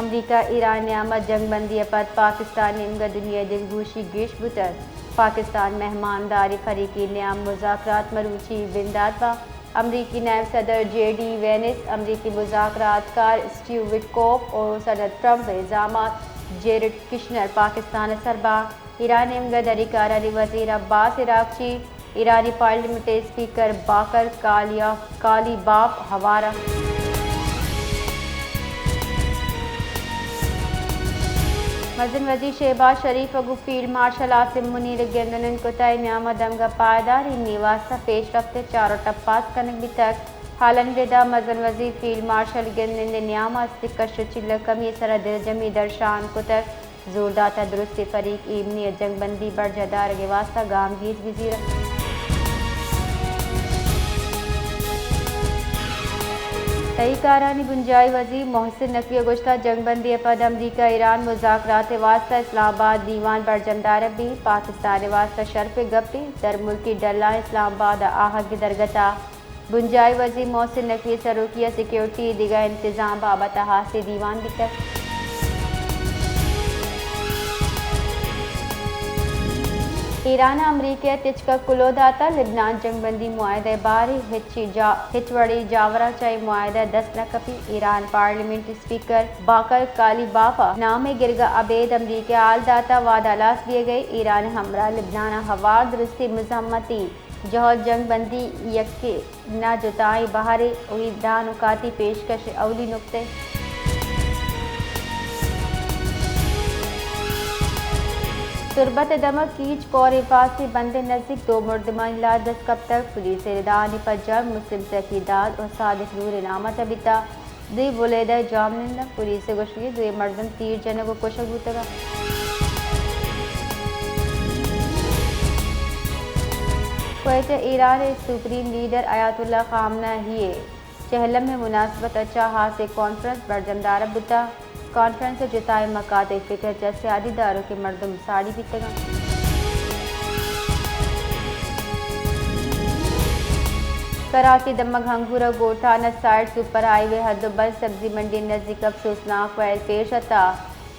امریکہ ایران نیام ء جنگ بندی ء پد پاکستان نیمگ ء دنیا ء دلگوشی گیش بوتگ۔ پاکستان مہمانداری فریقی نیام مذاکرات مروچی بندات باں۔ امریکی نائب صدر جے ڈی وینس، امریکی مذاکرات کار اسٹیو وٹکوف و صدر ٹرمپ ء زامات جیرڈ کشنر پاکستان ء سر باں۔ ایران نیمگ ء دری کارانی وزیر عباس عراقچی، ایرانی پارلیمنٹ ء اسپیکر باقر کالیا-، کالیباف ہوار ء۔ مزن وزیر شہباز شریف ء گوں فیلڈ مارشل عاصم منیر ء گند ء نند کت ء نیام ء دمگ ء پائیدار ایمنی ء واستہ پیش رفت ء چار ء ٹپاس کنگ بیتگ۔ حالانی ردا مزن وزیر فیلڈ مارشل گند ء نند ء نیام ء است کش ء چل ء کمی ء سرا دلجمی درشان کتگ۔ زور داتگ درستیں فریق ایمنی ء جنگ بندی برجاہ دارگ ء واستہ گامگیج بزیرنت۔ تہی کارانی بنجاہی وزیر محسن نقوی ء گوشتگ، جنگ بندی ء پد امریکہ ایران مذاکرات ء واستہ اسلام آباد دیوان برجم دارگ بیت، پاکستان ء واستہ شرپ ء گپے، درملکی ڈلاں اسلام آباد ء آہگ ء درگت ء بنجاہی وزیر محسن نقوی ء سروکی ء سیکورٹی ء دگہ انتظام بابت ء ہاسیں دیوان بیتگ۔ ایران ء امریکہ ء تچک ء کلوہ داتگ، لبنان جنگ بندی معاہدہ ء باری ہچی جا-، ہچ وڑیں جاور ء چہ اے معاہدہ ء دست نہ کپیت۔ ایران پارلیمنٹ اسپیکر باقر کالیباف ء نام ء گرگ ء ابید امریکہ ء ہال داتگ، وعدہ ہلاس بیگ ء ایران ء ہمراہ لبنان ء ہوار درستیں مزاحمتی جہل جنگ بندی یکے نہ جتائیں بہرے، اولی دانکاتی پیشکش ء اولی نکتہ۔ تربت ء دمگ کیچ کور ء پاسی بند ء نزیک دو مردمانی لاش دست کپتگ، پولیس ء ردانی پجار مسلم سیفی داد و صادق نور ء نام ء تبیتہ۔ دی بلیدہ جام نندگ۔ پولیس ء گوشگ ء دوئیں مردم تیر جنگ ء کشگ بوتگ انت۔ کویت ء ایران ء سپریم لیڈر آیت اللہ خامنہ ای ء چہلم ء مناسبت ء چہ ہاسیں کانفرنس برجم دارگ بوتگ۔ کانفرنس ء جتائیں مکاتب فکر ء چہ سیادی داروکیں مردم ساڑی بیتگ انت۔ کراچی دمگ ہنگورہ گوٹھان ء سائیڈ سپر ہائی وے حد و بند سبزی منڈی نزیک افسوسناک ویل پیش اتگ۔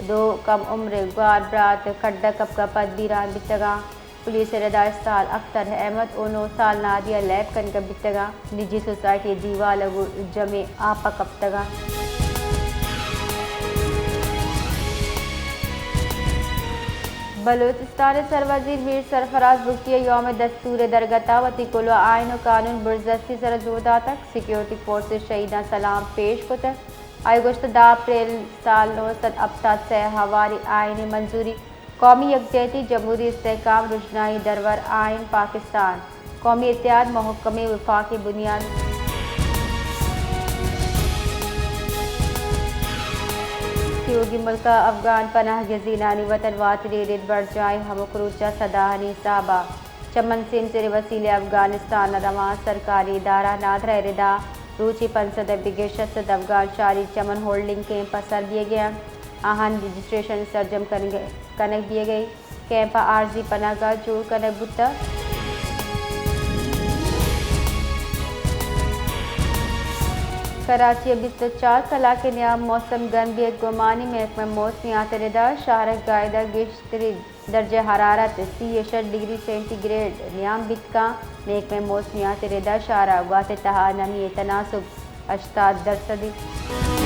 دو کم عمر گوار برات کڈ ء کپگ ء پد بیران بیتگ انت۔ پولیس ء ردا اش سال اختر احمد و نو سال نادیہ لیب کنگ ء بیتگ انت۔ نجی سوسائٹی ء دیوال ء گوں جمیں آپ ء کپتگ انت۔ بلوچستان ء سروزیر میر سرفراز بگٹی ء یوم دستور ء درگت ء وتی کلوہ آئین و قانون برزستی ء سرا زور داتگ۔ سیکورٹی فورس ء شہیداں سلام پیش کتگ۔ آئی ء گوشت، دہ اپریل سال نو سد ہپتاد سئے ء ہواری آئین ء منظوری، قومی یکجہتی، جمہوری استحکام، رژنائی درور آئین پاکستان، قومی اتحاد، محکمیں وفاقی بنیاد۔ تیوگیں ملک ء افغان پناہ گزینانی وطن واتری رد برجاہیں ہمک روچ ء سداہانی حساب ء چمن سیمسر ء وسیلہ ء افغانستان ء روان سرکاری ادارہ نادرہ ء ردا روچے پنچ سد ء بگر شش سد افغان شاری چمن ہولڈنگ کیمپ ء سر بیگ ء انت۔ آہانی رجسٹریشن سرجم کنگ، کنگ بیگ ء کیمپ ء عارضی پناہ گاہ جوڑ کنگ بوتگ۔ کراچی ء بیست ء چار کلاک ء نیام موسم گرم بیگ گمانی، محکمہ موسمیات ء ردا شہر ء گائیدہ گیشتریں درجہ حرارت سی ء شش ڈگری سینٹی گریڈ نیام بیت کن۔ محکمہ موسمیات ء ردا شہر ء گوات ء تہا نمی ء تناسب ہشتاد درسد انت۔